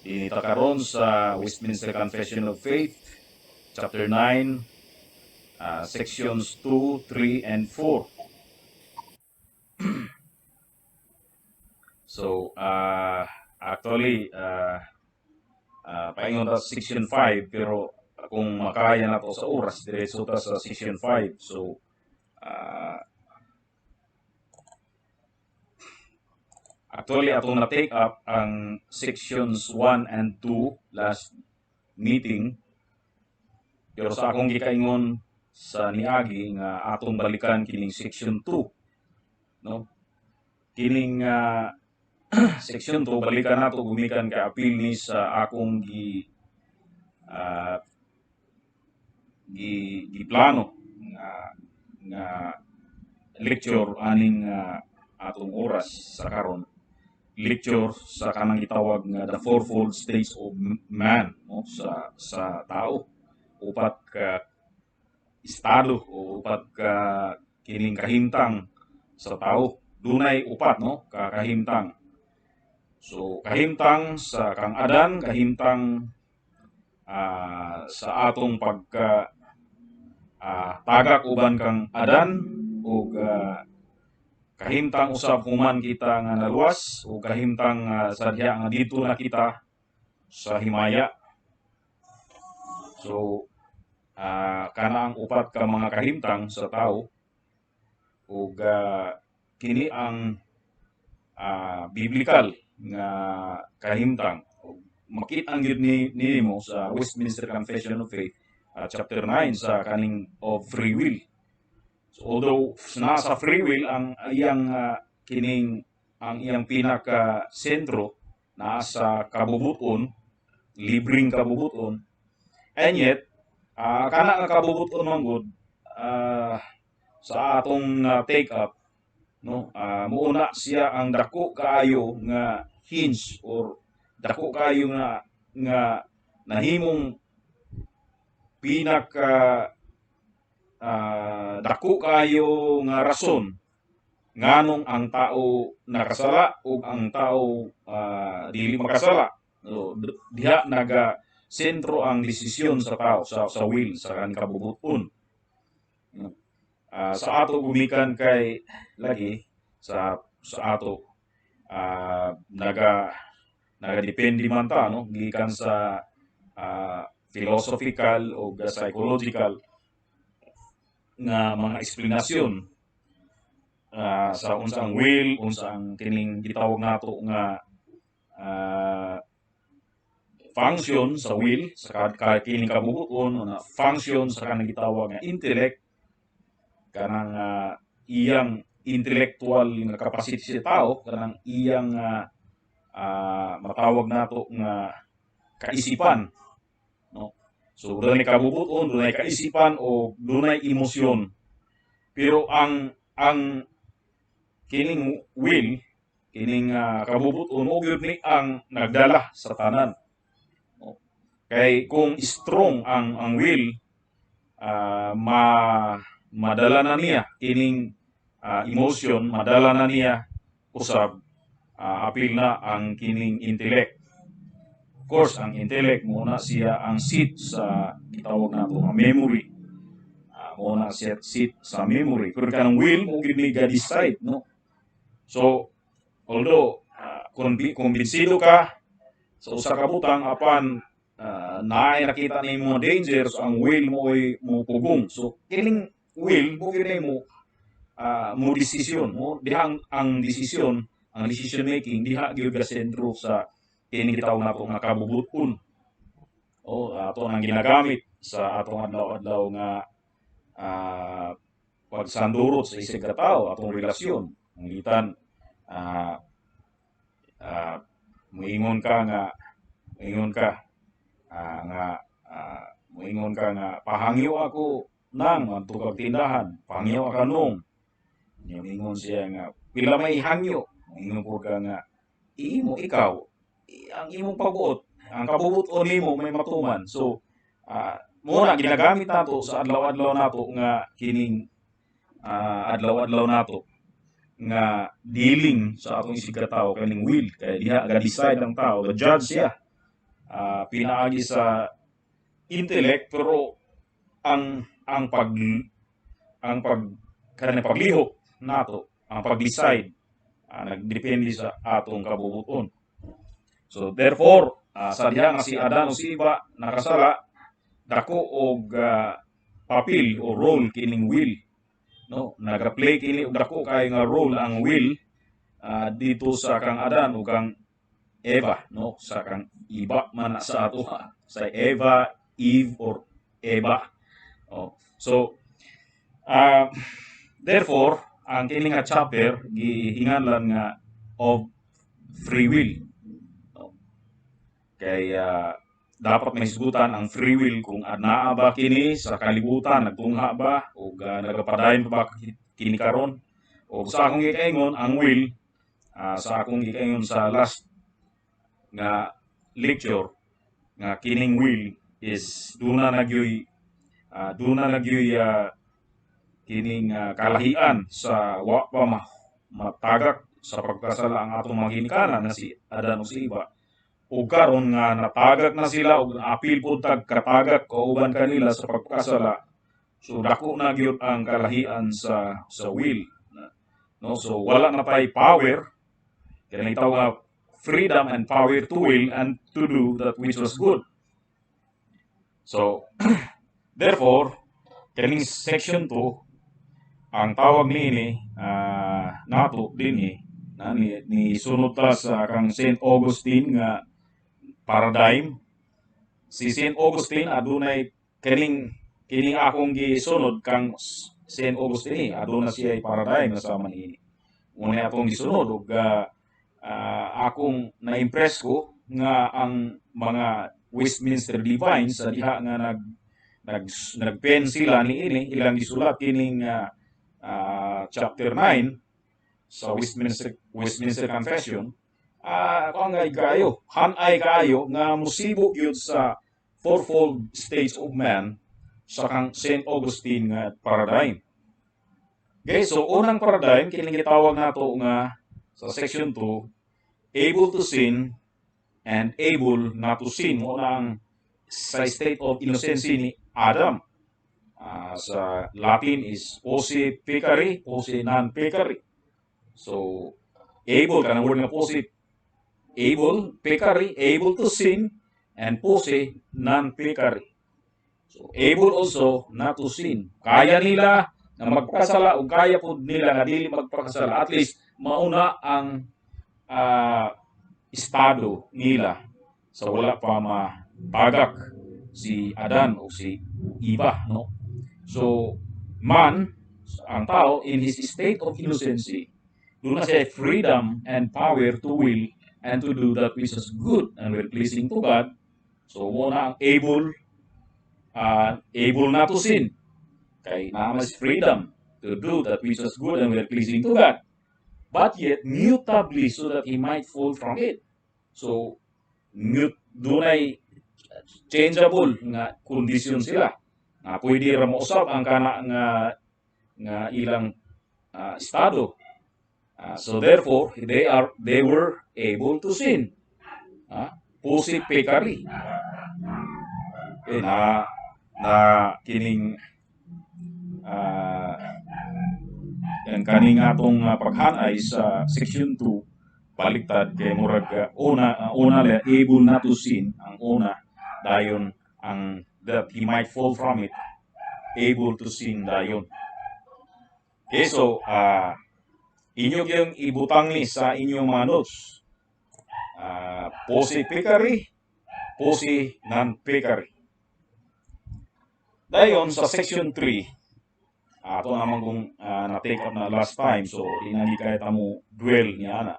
Dinhi ta karon sa Westminster Confession of Faith, chapter 9, sections 2, 3, and 4. So, actually, paingon ta sa section 5, pero kung makaya na to sa oras, diretso ta sa section 5. So, actually, atong na-take up ang sections 1 and 2 last meeting. Pero sa akong gikaingon sa niagi nga atong balikan kining section 2, no? Kining section 2 balikan nato gumikan kay apil ni sa akong gi giplano nga nga lecture aning atong oras sa karon, lecture sa kanang gitawag nga the fourfold states of man, no? Sa tao, upat ka estado o upat ka kining kahimtang sa tao. Dunay upat, no, ka kahimtang. So kahimtang sa kang Adan, kahimtang sa atong pagka tagak uban kang Adan, ug kahimtang usab human kita nga naluwas, ug kahimtang sa diha nga didto na kita sa himaya. So kana ang upat ka mga kahimtang sa tao, ug kini ang biblical nga kahimtang. Ug makita ang gyud ni nimo sa Westminster Confession of Faith, chapter 9, sa kaning of free will. So although nasa free will ang iyang kining ang iyang pinaka sentro naa sa kabubuton, libreng kabubuton, and yet kana nga kabubuton man gud, sa atong take up, no, muuna siya ang dako kaayo nga hinge or dako kaayo nga nga nahimong pinaka dako kaayo nga rason nganong ang tao nakasala ug ang tao dili makasala. So, diha naga sentro ang desisyon sa tao sa will, sa kaning kabubuton. Sa ato gumikan kay lagi sa ato naga nagadepende man ta, no, gikan sa philosophical o psychological nga mga eksplanasyon sa unsa ang will, unsa ang kining gitawag nato nga function sa will, sa kining kabubuton, na function sa kanang gitawag nga intellect, kanang iyang intellectual nga capacity sa tao, kanang iyang matawag nato nga kaisipan, no? So dunay kabubuton, dunay kaisipan o dunay emosyon, pero ang kining will, kining kabubuton, mo gyud ni ang nagdala sa tanan, no? Kay kung strong ang will, ma madala na niya kining emotion, madala na niya usab, apil na ang kining intellect. Of course, ang intellect mo na siya ang seat sa gitawag nato nga memory. Mo na siya seat sa memory. Pero kanang will mo gyud ni ga-decide, no? So, although kumbinsido ka sa usa ka butang, apan naay nakita nimo mga danger, so ang will mo ay mo pugong. So kining will mo gyud mo mo desisyon mo diha ang desisyon, ang decision making diha gyud ga sentro sa kining gitawag nato nga kabubuton o ato nang ginagamit sa atong adlaw-adlaw nga pagsandurot sa isig ka tawo, atong relasyon. Angitan muingon ka nga pahangyo ako nang adto kag tindahan, pahangyo ka nung. Nya muingon siya nga pila may hangyo, muingon pud ka nga imo ikaw ang imong pagbuot, ang kabubuton nimo may matuman. So mo na ginagamit nato sa adlaw-adlaw nato nga kining adlaw-adlaw nato nga dealing sa atong isig ka tawo, kaning will, kay diha ga decide ang tao, ga judge siya. pinaagi sa intellect, pero ang pag kanang paglihok nato, ang pag-decide, nagdepende sa atong kabubuton. So therefore, sa diha nga si Adan o si Eva nakasala, dako og papel o role kining will, no? Naga-play kini og dako kaayo nga role ang will dito sa kang Adan o kang Eva, no? Sa kang iba man na sa ato, sa Eva, Eve or Eva. Oh. So therefore, ang kini nga chapter gihinganlan nga of free will. No? Kay dapat mahisgutan ang free will kung anaa ba kini sa kalibutan, nagtungha ba o nagapadayon pa ba kini karon. O sa akong gikaingon, ang will, sa akong gikaingon sa last nga lecture nga kining will is duna na gyoy kining kalahian sa wa pa matagak sa pagkasala ang atong mga ginikanan na si Adan ug si Eva, ug karon nga natagak na sila ug apil pud tag katagak kauban kanila sa pagkasala. So dako na gyud ang kalahian sa will, no? So wala na tay power, kanang tawag nga freedom and power to will and to do that which was good. So therefore, kaning section 2, ang tawag niini nato dinhi na ni sunod ta sa kang Saint Augustine nga paradigm. Si Saint Augustine adunay kining kining akong gisunod kang Saint Augustine, aduna siya paradigm na sama niini. Una akong gisunod ug akong na-impress ko nga ang mga Westminster Divines, sa diha nga nag nag nagpen sila niini, ilang gisulat kining chapter 9 sa Westminster Confession, kuan nga kaayo, hanay kaayo nga musibo gyud sa fourfold states of man sa kang Saint Augustine nga paradigm. Okay, so unang paradigm, kining gitawag nato nga sa section 2, able to sin and able not to sin. Mo na ang sa state of innocency ni Adam. Sa Latin is posse peccare, posse non peccare. So, able, kanang word nga posse, able, peccare, able to sin, and posse non peccare. So, able also not to sin. Kaya nila na magpakasala o kaya pud nila nga dili magpakasala. At least, mauna ang estado nila sa wala pa matagak si Adan o si Eva, no? So, man, ang tao, in his state of innocency, duna siya freedom and power to will and to do that which is good and well pleasing to God. So, mo na ang able not to sin. Kay naa mas freedom to do that which is good and well pleasing to God. But yet, mutably so that he might fall from it. So, mute, dunay changeable nga kondisyon sila. Nga pwede ra mousab ang kana nga ilang estado. So therefore, they were able to sin. Posse peccare. Okay, na kining ang kaning atong paghanay sa section 2 baliktad kay murag una able not to sin ang una, dayon ang that he might fall from it, able to sin dayon. Okay, so inyo gyung ibutang ni sa inyong mga notes. Posse peccare, posse non peccare. Dayon sa section 3, ato naman kung na-take up na last time, so di na kaya ta mo dwell niya ana.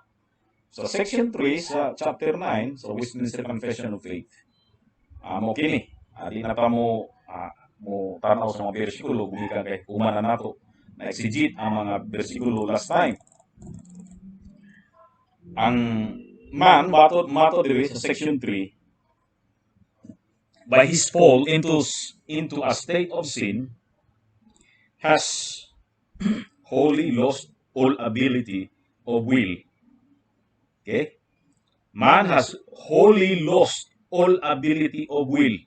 Sa section 3 sa chapter 9 sa Westminster Confession of Faith, mo kini, di na ta mo tanaw sa mga bersikulo gikan kay human na nato na exegete ang mga bersikulo last time. Ang man matod mato diri sa section 3, by his fall into a state of sin has wholly lost all ability of will. Okay? Man has wholly lost all ability of will.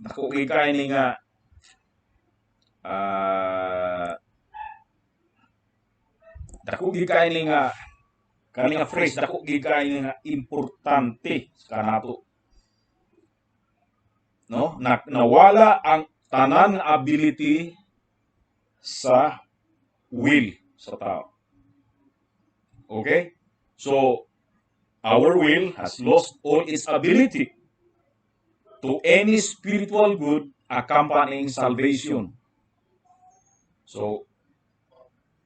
Dako kay kay ni nga dako gid kay ni nga kani nga phrase, dako gid kay ni nga importante sa kanato, no? Na, nawala ang tanan nga ability sa will sa tao. Okay, so our will has lost all its ability to any spiritual good accompanying salvation. So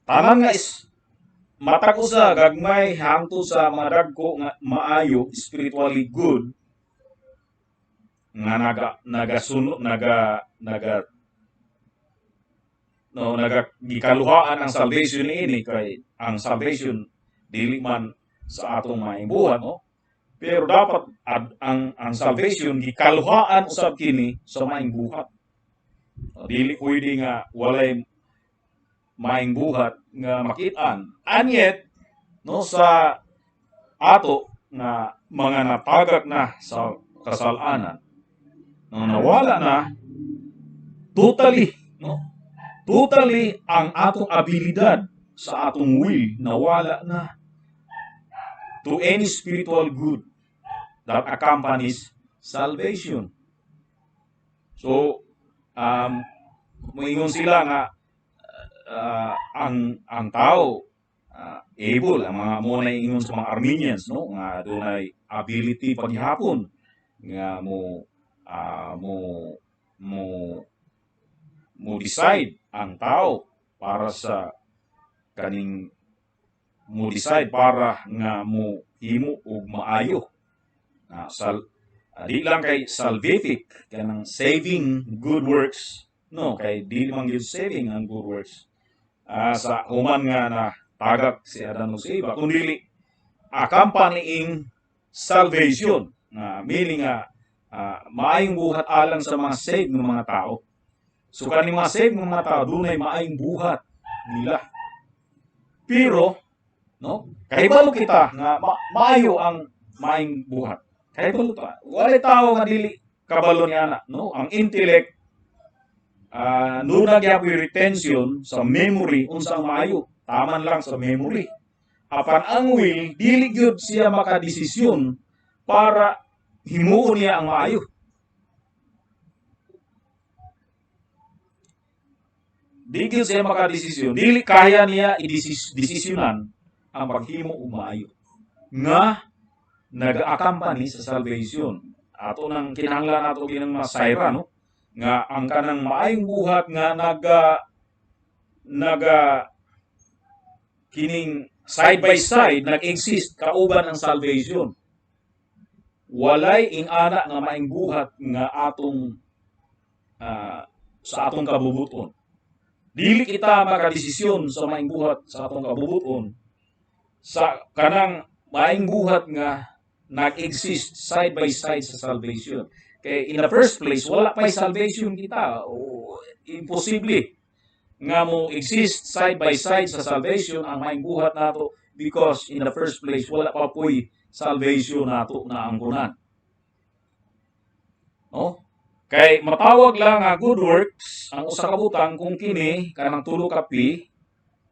tanan nga is matag usa, gagmay hangtod sa mga dagko nga maayo, spiritually good nga naga nagasuno naga naga no naga gikaluhaan ang salvation niini, kay ang salvation dili man sa atong maayong buhat, no? Pero dapat ang salvation gikaluhaan usab kini sa maayong buhat. Dili pwede nga walay maayong buhat nga makit-an. And yet, no, sa ato nga mga natagak na sa kasalanan, no, nawala na totally, no, totally ang atong abilidad sa atong will, nawala na to any spiritual good that accompanies salvation. So moingon sila nga ang tao able, ang mga mo na ingon sa mga Arminians, no, nga dunay ability paghihapon nga mo mo mo mo decide ang tao para sa kaning mo decide para nga mo himo og maayo na di lang kay salvific, kanang saving good works, no, kay di man gyud saving ang good works sa human nga na tagak si Adan ug si Eva, kun dili accompanying salvation nga meaning nga maayong buhat alang sa mga saved ng mga tao. So kaning mga saved ng mga tao, dunay maayong buhat nila, pero, no, kahibalo kita nga maayo ang maayong buhat. Kahibalo ta, walay tao nga dili kabalo ni ana, no? Ang intellect, duna gyapoy retention sa memory unsa ang maayo, taman lang sa memory. Apan ang will, dili gyud siya makadesisyon para himuon niya ang maayo. Di gyud siya makadesisyon, dili kaya niya i-desisyonan ang paghimo og maayo nga nag-accompany sa salvation. Ato nang kinahanglan nato kinang masayra, no, nga ang kanang maayong buhat nga naga naga kining side by side nag-exist kauban ang salvation. Walay ingana nga maayong buhat nga atong sa atong kabubuton. Dili kita makadesisyon sa maayong buhat sa atong kabubuton sa kanang maayong buhat nga nag-exist side by side sa salvation. Kay in the first place, wala pa'y salvation kita. O, imposible nga mo exist side by side sa salvation ang maayong buhat nato because in the first place, wala pa po'y salvation nato na angkunan. No? Kay matawag lang nga good works ang usa ka butang kung kini kanang tulo ka P,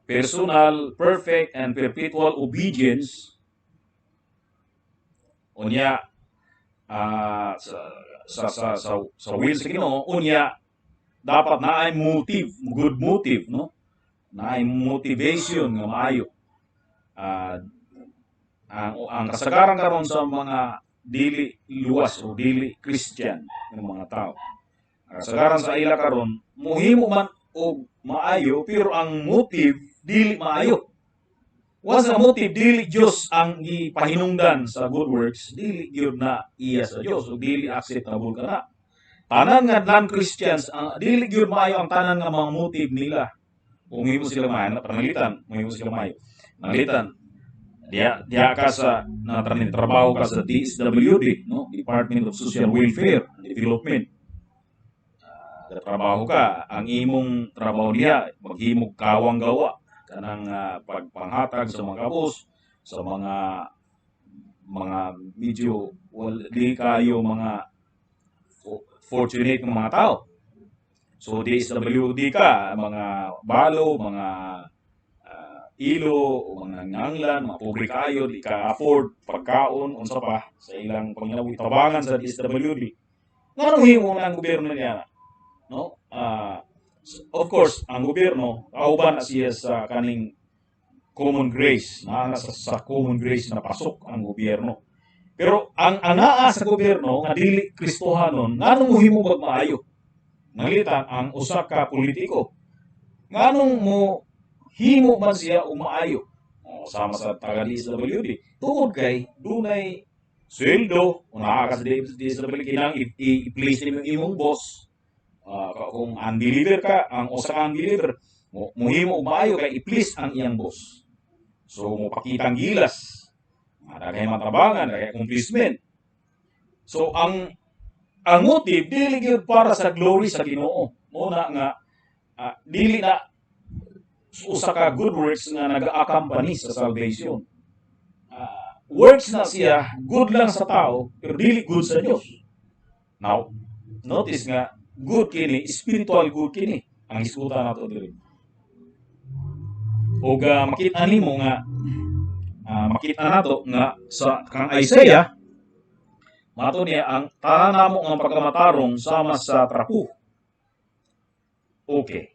personal, perfect, and perpetual obedience. Unya sa will sa Ginoo, unya dapat naay motive, good motive, no, naay motivation nga maayo. Ang kasagaran karon sa mga dili luwas o dili Christian ng mga tao, ang kasagaran sa ila karon, muhimo man og maayo pero ang motive dili maayo. Once ang motive dili Dios ang gipahinungdan sa good works, dili gyud na iya sa Dios o dili acceptable kana. Tanan nga non-Christians, ang dili gyud maayo ang tanan nga mga motive nila. Kung himo sila maayo, pananglitan, muhimo sila maayo. Pananglitan, diya diya ka sa natranin trabaho ka sa DSWD, no? Department of Social Welfare and Development. Trabaho ka, ang imong trabaho diha maghimog kawang gawa kanang pagpanghatag sa mga kabus, sa mga Mga medyo well, di kayo mga fortunate ng mga tao. So DSWD ka, mga balo, mga ilo, mga nganglan, mga pobre kayo, di ka afford pagkaon, unsa pa sa ilang panginabuhi, tabangan sa DSWD. Nganong himo ng gobyerno niya? No? Of course, ang gobyerno, kauban na siya sa kaning common grace, na sa common grace na pasok ang gobyerno. Pero ang anaa sa gobyerno nga dili Kristohanon, nganong mohimo bag maayo? Nanglitan ang usa ka politiko. Nganong mo himo man siya og maayo? O, sama sa taga DSWD. Tungod kay dunay sweldo, kung naa ka sa DSWD, kinang i-place nimo imong boss. Kung undeliver ka, ang usa ka undeliver, mohimo og maayo kay i-please ang iyang boss. So mopakitang gilas. Daghay matabangan, daghay accomplishment. So ang motive dili gyud para sa glory sa Ginoo. Mo na nga dili na usa ka good works nga nag-accompany sa salvation. Works na siya, good lang sa tao, pero dili good sa Dios. Now, notice nga good kini, spiritual good kini ang hisgutan nato diri. Ug makita nimo nga makita nato nga sa kang Isaiah, mato niya ang tanan namo nga pagkamatarong sama sa trapo. Okay.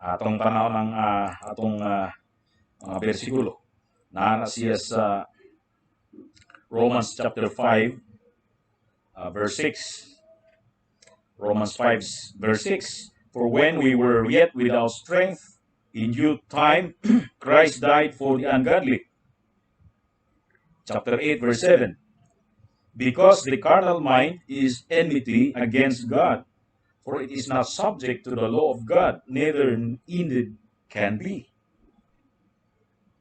Atong tanaw ng atong mga bersikulo. Naa na siya sa Romans chapter 5 verse 6. Romans 5 verse 6. "For when we were yet without strength, in due time Christ died for the ungodly." Chapter 8 verse 7. "Because the carnal mind is enmity against God, for it is not subject to the law of God, neither indeed can be."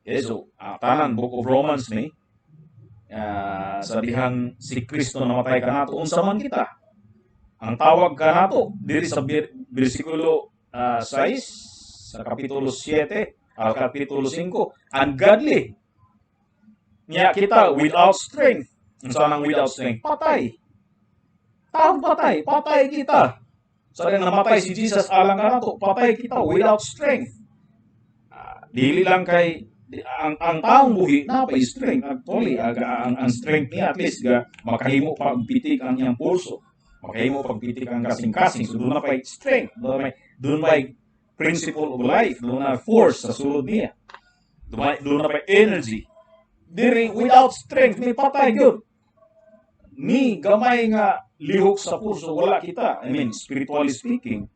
Okay, so, tanan, Book of Romans ni, sa dihang si Kristo namatay kanato, unsa man kita? Ang tawag kanato, diri sa bersikulo 6, sa kapitulo 7, kapitulo 5, ungodly. Nya kita, without strength. Unsa nang without strength? Patay. Taong patay, patay kita. Sa dihang namatay si Jesus alang kanato, patay kita without strength. Dili lang kay ang taong buhi na pa strength actually, ang strength niya at least ga makahimo pa og pitik ang iyang pulso, makahimo pag pitik ang kasing-kasing, so doon na pa strength, doon pa principle of life, doon na force sa sulod niya, doon na pa energy. Diri without strength ni, patay gyud ni, gamay nga lihok sa pulso wala kita. I mean, spiritually speaking,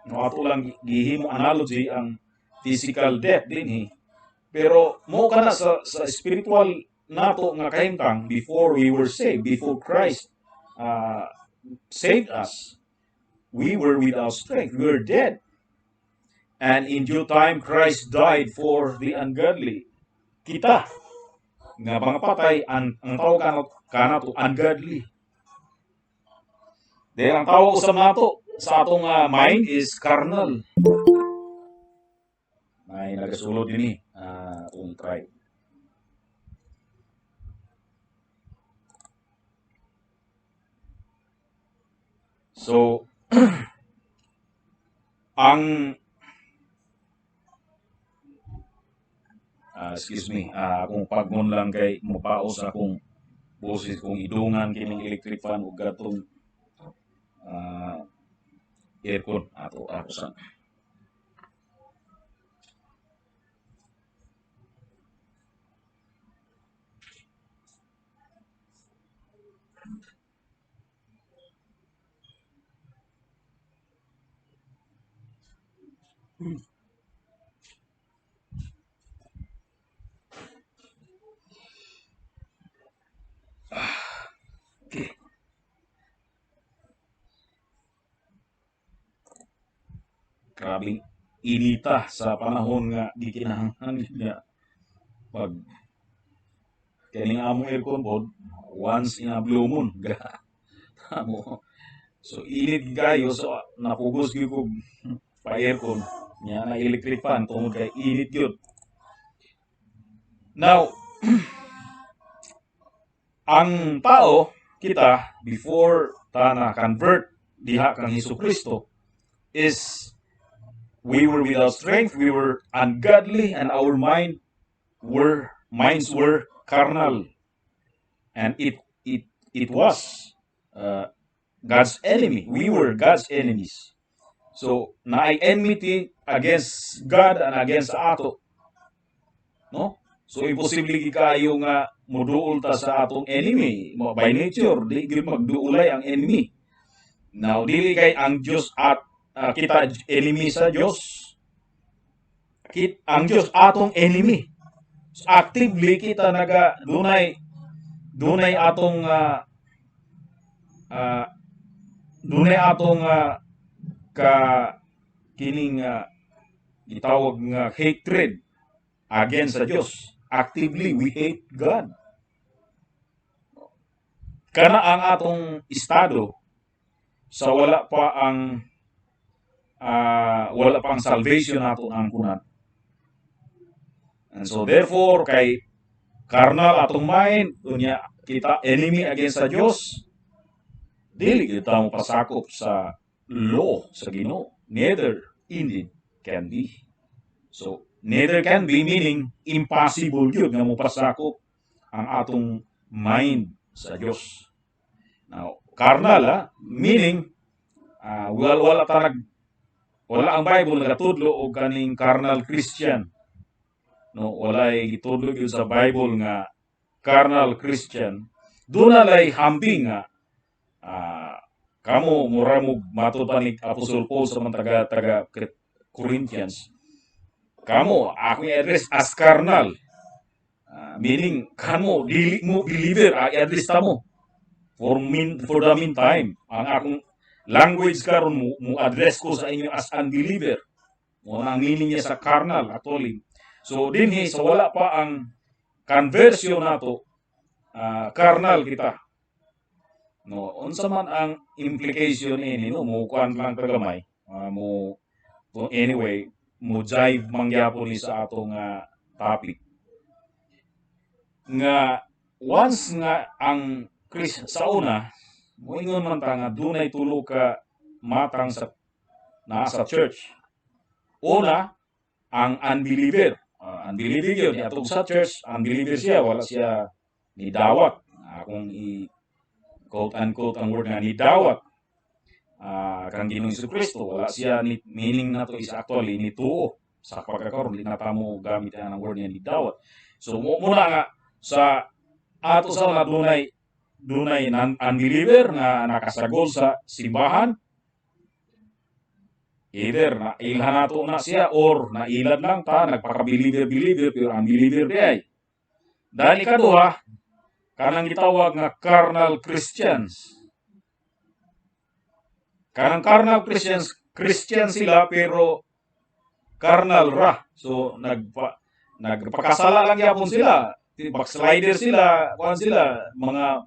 no, ato lang gihimo analogy ang physical death dinhi, pero mo kana sa spiritual nato nga kahimtang before we were saved, before Christ saved us, we were without strength, we were dead. And in due time Christ died for the ungodly. Kita nga mga patay, ang tawag kanato ungodly. Then ang tawag usab nato sa atong mind is carnal. May nagasulod dinhi atong try. So ang excuse me, akong pagmon lang kay mopaos akong boses kung idungan kining electric fan ug katong aircon ato ako sa. Okay. Grabing inita sa panahon nga gikinahanglan niya pag kining among aircon pod once in a blue moon ga mo. So init kayo, so napugos gyud ko pa aircon nya na electric fan tungod kay init gyud. Now Ang tao, kita, before ta na convert diha kang Hesus Kristo, is we were without strength, we were ungodly, and our minds were carnal. And it was God's enemy. We were God's enemies. So, naay enmity against God and against sa ato. No? So, imposible gyud kaayo nga muduol ta sa atong enemy. By nature, di gyud magduolay ang enemy. Now, dili kay ang Dios at kita enemy sa Dios. Ang Dios atong enemy. So, actively kita naga dunay dunay atong dunay atong ka kining gitawag nga hatred against sa Dios. Actively we hate God. Kana ang atong estado sa wala pa ang salvation nato ang kunan. And so therefore, kay carnal atong mind, unya kita enemy against sa Dios, dili kita mo pasakop sa law sa Ginoo. Neither indeed can be. So neither can be meaning impossible gyud nga mopasakop ang atong mind sa Dios. Now, carnal meaning wala ang Bible nagatudlo og kaning carnal Christian. No, walay gitudlo gyud sa Bible nga carnal Christian. Duna lay hambing nga kamo mura mo matud pa ni Apostle Paul sa mga taga taga Corinthians. Kamo ako i-address as carnal. Meaning kamo dili mo believer, i-address ta mo for the meantime. Ang akong language karon mo address ko sa inyo as unbeliever. Mo na ang meaning niya sa carnal actually. So dinhi sa wala pa ang conversion nato, carnal kita. No, unsa man ang implication ini, no? Mo kuan lang kagamay, mo anyway, mo jive man gyapon ni sa atong topic nga once nga ang Chris sa una moingon man ta nga dunay tulo ka matang sa naa sa church. Una, ang unbeliever. Unbeliever yun, niadto sa church, unbeliever siya, wala siya ni dawat. Akong i quote unquote ang word nga ni dawat kang Ginoong Kristo, wala siya ni, meaning nato is actually ni tuo sa pagkakaroon, di na ta mo gamit ang word nga ni dawat. So mo muna nga sa ato sa una dunay dunay unbeliever nga nakasagol sa simbahan, either na ilhan nato na siya or nailad lang ta, nagpaka-believer believer pero unbeliever di ay. Dahil ikaduha, kanang gitawag nga carnal Christians. Kanang carnal Christians, Christian sila pero carnal ra. So nagpakasala lang gyapon sila, backslider sila, kuan sila, mga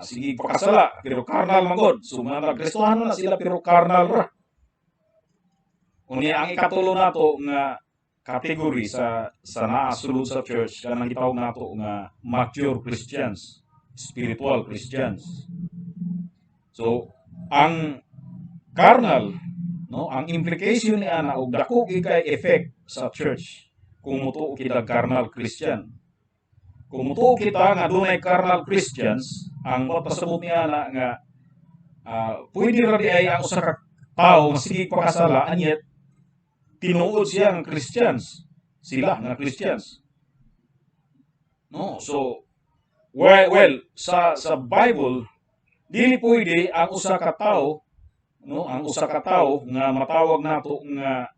sige pakasala pero carnal man gud. So mga Kristohanon na sila pero carnal ra. Unya ang ikatulo nato nga category sa naa sulod sa church, kanang gitawag nato nga mature Christians, spiritual Christians. So ang carnal, no, ang implication ni ana og dako gyud kay effect sa church kung mutuo kita carnal Christian. Kung mutuo kita nga dunay carnal Christians, ang mapasabot ni ana nga pwede ra di ay ang usa ka tawo nga sige pakasala and yet tinuod siya nga Christians. Sila nga Christians. No, so well, sa Bible dili pwede ang usa ka tawo, no, ang usa ka tawo nga matawag nato nga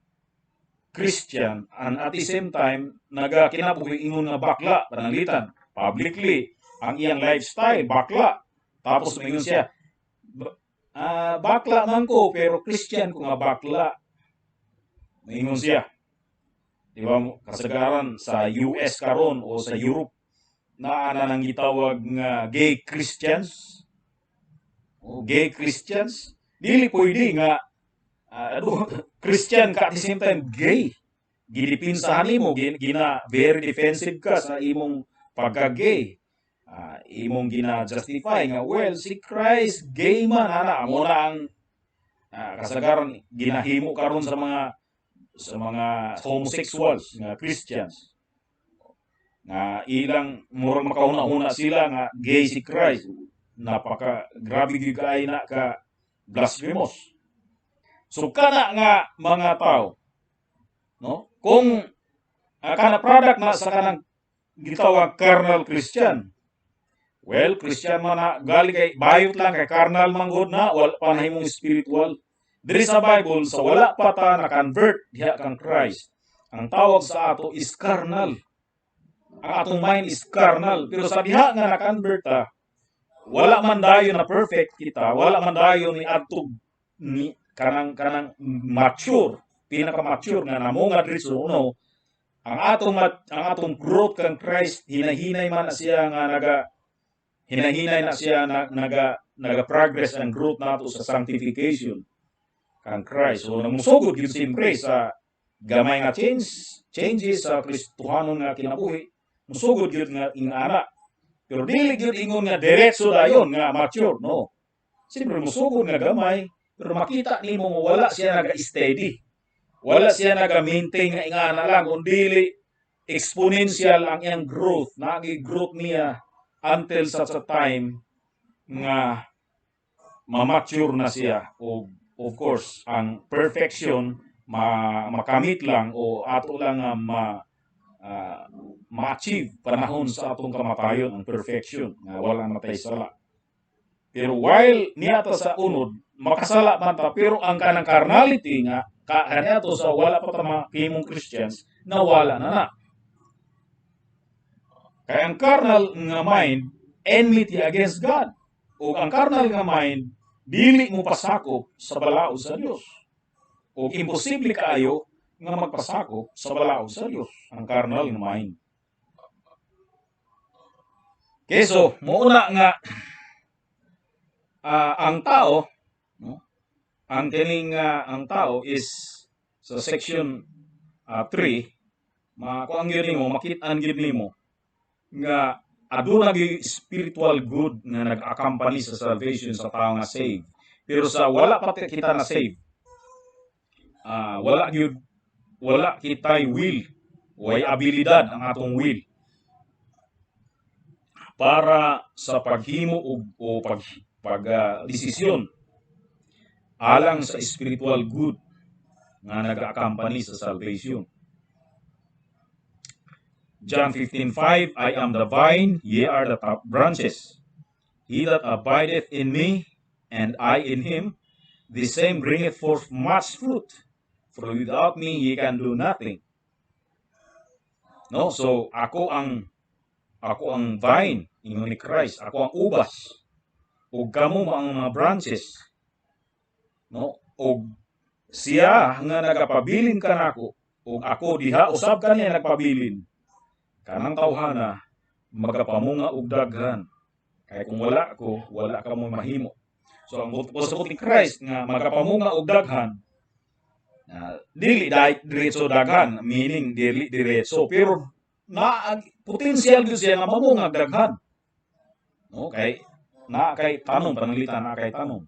Christian and at the same time naga kinabuhi ingon nga bakla. Pananglitan publicly ang iyang lifestyle bakla, tapos moingon siya, "Bakla man ko pero Christian ko nga bakla," moingon siya. Di ba kasagaran sa US karon o sa Europe naa na nang gitawag nga gay Christians o gay Christians? Dili pwede nga Christian ka at the same time gay. Gidipinsahan nimo, gina very defensive ka sa imong pagka-gay. Imong gina-justify nga, well, si Christ gay man ana. Mo na ang kasagaran ginahimo karon sa mga homosexuals nga Christians nga ilang murag makahuna-huna sila nga gay si Christ. Napaka grabe gyud kaayo na ka blasphemous. So kana nga mga tao, no, kung kana product na sa kanang gitawag carnal Christian. Well, Christian man na gali kay bayot lang, kay carnal man gud na, wala pa nahimong spiritual. Diri sa Bible, sa wala pa ta na convert diha kang Christ, ang tawag sa ato is carnal. Ang atong mind is carnal. Pero sa diha nga na-convert ta, wala man dayon na perfect kita, wala man dayon ni adtog ni kanang mature, pinaka mature nga namunga diretso, no. Ang atong growth kang Christ, hinahinay man na siya nga naga hinahinay na siya na, naga naga progress ang growth nato sa sanctification kang Christ. So namusugod gyud siyempre sa gamay nga changes sa Kristohanon nga kinabuhi, musugod gyud nga ingana. Pero dili gyud ingon nga diretso dayon nga mature, no. Siyempre musugod nga gamay, pero makita nimo nga wala siya naga-steady. Wala siya naga-maintain nga ingana lang, kung dili exponential ang iyang growth, nagi growth niya until such a time nga ma-mature na siya o of course ang perfection makamit lang o ato lang nga ma-achieve panahon sa atong kamatayon, ang perfection nga wala na tay sala. Pero while niya ta sa unod, makasala man ta, pero ang kanang carnality nga kaniadto sa wala pa ta mahimong Christians, nawala na na. Kaya ang carnal nga mind, enmity against God. O ang carnal nga mind, dili mo pasakop sa balaod sa Dios. O imposible kaayo nga magpasakop sa balaod sa Dios ang carnal nga mind. Okay, so mao na nga ang tao, no, ang kining ang tao is sa section 3, makuang gyud nimo, makit-an gyud nimo nga aduna gyud spiritual good nga nag-accompany sa salvation sa tao nga save. Pero sa wala pa kita na save, wala gyud, wala kitay will, way abilidad ang atong will para sa paghimo o pag desisyon alang sa spiritual good nga nag-accompany sa salvation. John 15:5, "I am the vine, ye are the top branches. He that abideth in me, and I in him, the same bringeth forth much fruit. For without me ye can do nothing." No, so ako ang vine, ingon ni Christ, ako ang ubas. Ug kamo ang mga branches. No, ug siya nga nagapabilin kanako ug ako diha usab kaniya nagpabilin. Kanang tawhana magapamunga og daghan. Kay kung wala ko, wala ka mo mahimo. So ang pasabot ni Christ nga magapamunga og daghan, dili dai diretso daghan, meaning dili diretso, pero na potensyal gyud siya nga mamungag daghan. No, kay na kay tanom, pananglitan na kay tanom.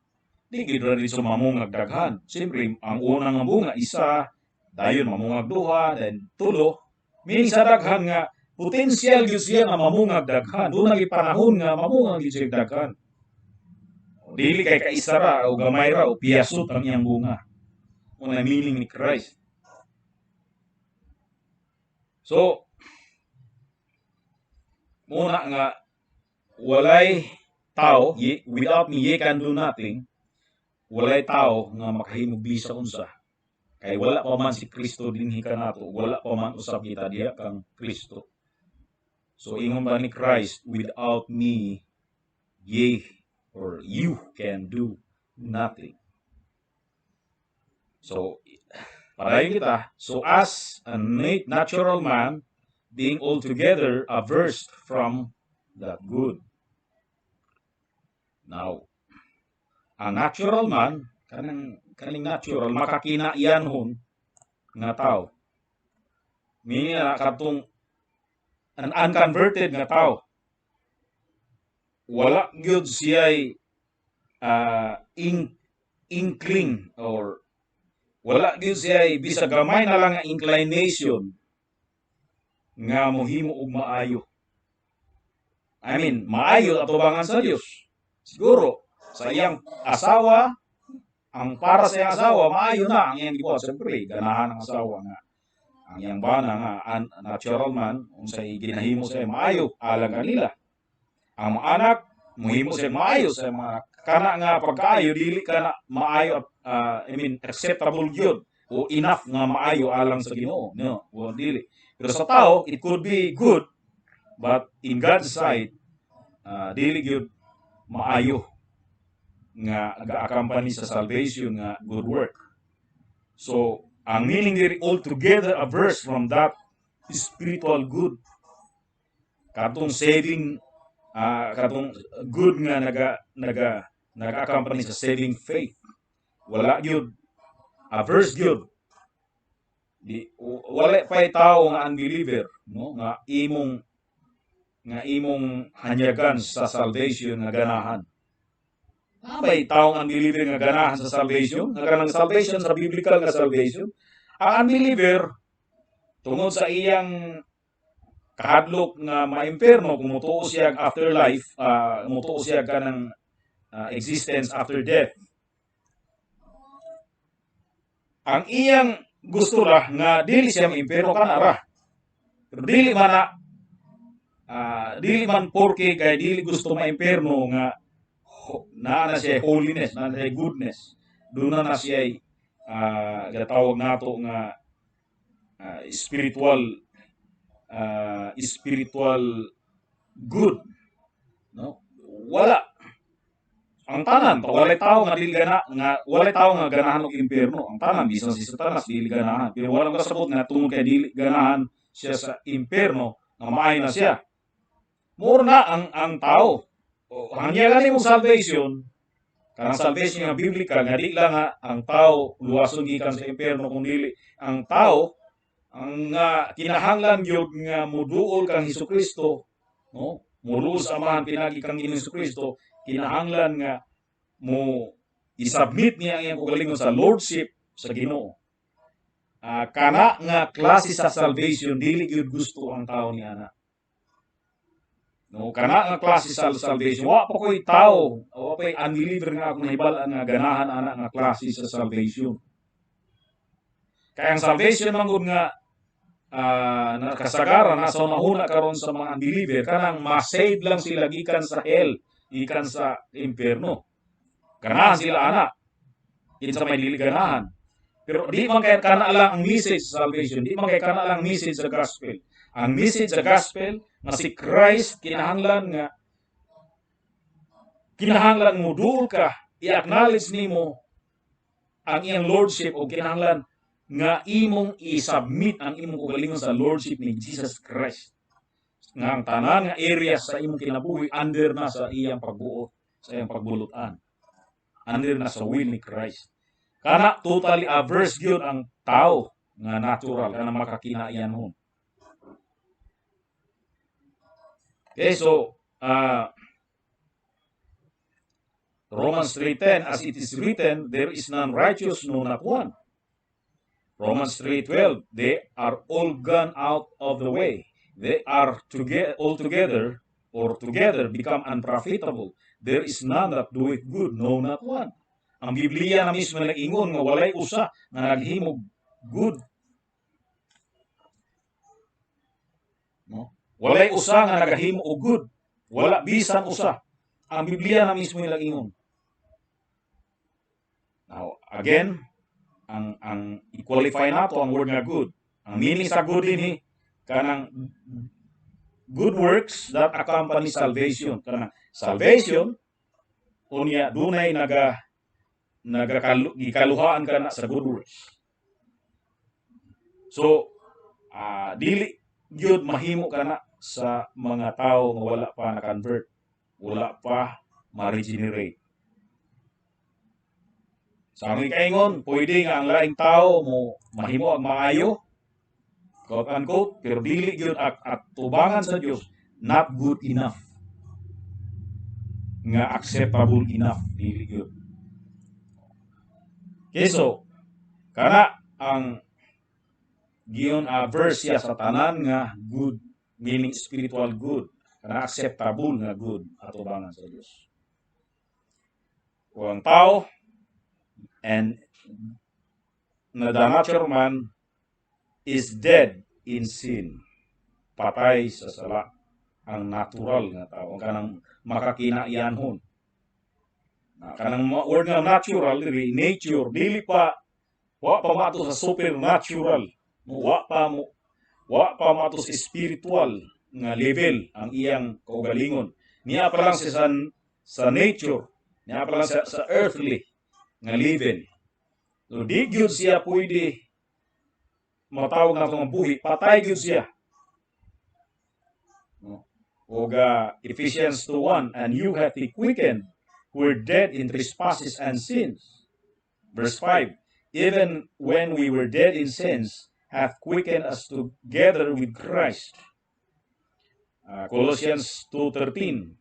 Di gyud ra diretso mamungag daghan. Siyempre, ang unang nga bunga isa, dayon mamungag duha, then tulo. Meaning sa daghan nga potensyal gyud siya nga mamungag daghan. Duna gyud panahon nga mamungag gyud siya daghan. Dili kay kaisa ra o gamay ra o piyasot ang iyang bunga. Una meaning ni Christ. So, muna nga walay tao, ye, without me ye can do nothing, walay tao nga makahimog bisa unsa. Kay wala pa man si Kristo dinhi kanato, wala pa man usab kita diha kang Kristo. So ingon ba ni Christ, "Without me ye or you can do nothing." So padayon kita. So as a natural man being altogether averse from that good. Now, ang natural man, kanang kaning natural makakinayanhon nga tao. Meaning na katong an unconverted nga tao. Wala gyud siya inkling or wala gyud siya bisa gamay na lang nga inclination nga mohimo og maayo. I mean, maayo atubangan sa Dios. Siguro sa iyang asawa, ang para sa iyang asawa, maayo na ang iyang gibuhat. Siyempre, ganahan ang asawa nga ang iyang bana nga natural man, unsay ginahimo sa maayo alang kanila. Ang mga anak mohimo siya maayo sa mga anak. Kana nga pagkaayo, dili kana maayo, I mean, acceptable gyud o enough nga maayo alang sa Ginoo. No, well, dili. Pero sa tao it could be good, but in God's sight, dili gyud maayo nga ga-accompany sa salvation nga good work. So, ang meaning diri, altogether averse from that spiritual good. Katong saving, katong good nga naga-accompany sa saving faith. Wala gyud, averse gyud. Di wala pay tao nga unbeliever, no, nga imong hanyagan sa salvation nga ganahan. May taong unbeliever nga ganahan sa salvation, nga kanang salvation sa biblical nga salvation. Ang unbeliever, tungod sa iyang kahadlok nga maimperno kung mutuo siya afterlife, mutuo siya kanang existence after death. Ang iyang gusto ra nga dili siya maimperno, kana ra. Pero dili man na dili man porke kay dili gusto maimperno nga naa na siya holiness, naa na siya goodness. Doon na siya gatawag nato nga spiritual good. No? Wala. Ang tanan, walay tao nga dili gana nga walay tao nga ganahan og impierno. Ang tanan, bisan si Satanas, dili ganahan. Pero walang kasabot nga tungod kay dili ganahan siya sa impierno nga maayo na siya. Mao na ang tao. O, hangyagan nimo salvation, kanang salvation nga biblical nga di lang nga ang tao luwason gikan sa impierno, kung dili ang tao ang kinahanglan gyud nga muduol kang Hesukristo, no, muduol sa Amahan pinagi kang Ginoong Hesukristo, kinahanglan nga mo isubmit niya ang iyang kaugalingon sa lordship sa Ginoo. Kana nga klase sa salvation, dili gyud gusto ang tao ni ana. No, kana nga klase sa salvation, wa pa koy tao, wa pa'y unbeliever nga akong nahibal-an nga ganahan ana nga klase sa salvation. Kaya ang salvation man gud nga nakasagaran nasa hunahuna karon sa mga unbeliever, kanang ma-save lang sila gikan sa hell, gikan sa impierno. Ganahan sila ana. Kinsa may dili ganahan? Pero di man kay kana lang ang message sa salvation, di man kay kana lang ang message sa gospel. Ang message sa gospel nga si Christ, kinahanglan mo duol ka, i-acknowledge nimo ang iyang lordship o kinahanglan nga imong i-submit ang imong kaugalingon sa lordship ni Jesus Christ. Nga ang tanan nga area sa imong kinabuhi under na sa iyang pagbuot, sa iyang pagbulutan. Under na sa will ni Christ. Kana totally averse gyud ang tao nga natural kana makakinaiyanhon. Okay, so Romans 3:10, "As it is written, there is none righteous, no, not one." Romans 3:12, "They are all gone out of the way. They are all together or together become unprofitable. There is none that doeth good, no, not one." Ang Biblia na mismo nag-ingon nga walay usa nga naghimog good. No? Walay usa nga nagahimo og good. Wala bisan usa. Ang Biblia na mismo nag-ingon. Now, again, ang i-qualify nato ang word nga good. Ang meaning sa good dinhi, kanang good works that accompany salvation. Kanang salvation unya dunay gikaluhaan ka na sa good works. So, dili gyud mahimo kana sa mga tao nga wala pa na-convert, wala pa ma-regenerate. Sa aming kaingon, pwede nga ang laing tao mo mahimo ang maayo, quote unquote, pero dili gyud at tubangan sa Dios, not good enough. nga acceptable enough, dili gyud. Okay, so kana ang giyon verse siya sa tanan nga good, meaning spiritual good, kana acceptable nga good atubangan sa Dios. O ang tao and na the natural man is dead in sin. Patay sa sala ang natural nga tao, ang kanang makakinayanhon. Na kanang word nga natural diri, nature, dili pa, wa pa mato sa supernatural. Wa pa mato sa spiritual nga level ang iyang kaugalingon. Niya pa lang siya sa nature, niya pa lang sa earthly nga level. So di gyud siya pwede matawag na itong buhi, patay gyud siya. No? Og Ephesians 2:1, "And you hath he quickened who were dead in trespasses and sins." Verse 5, "Even when we were dead in sins, hath quickened us together with Christ." Colossians 2:13,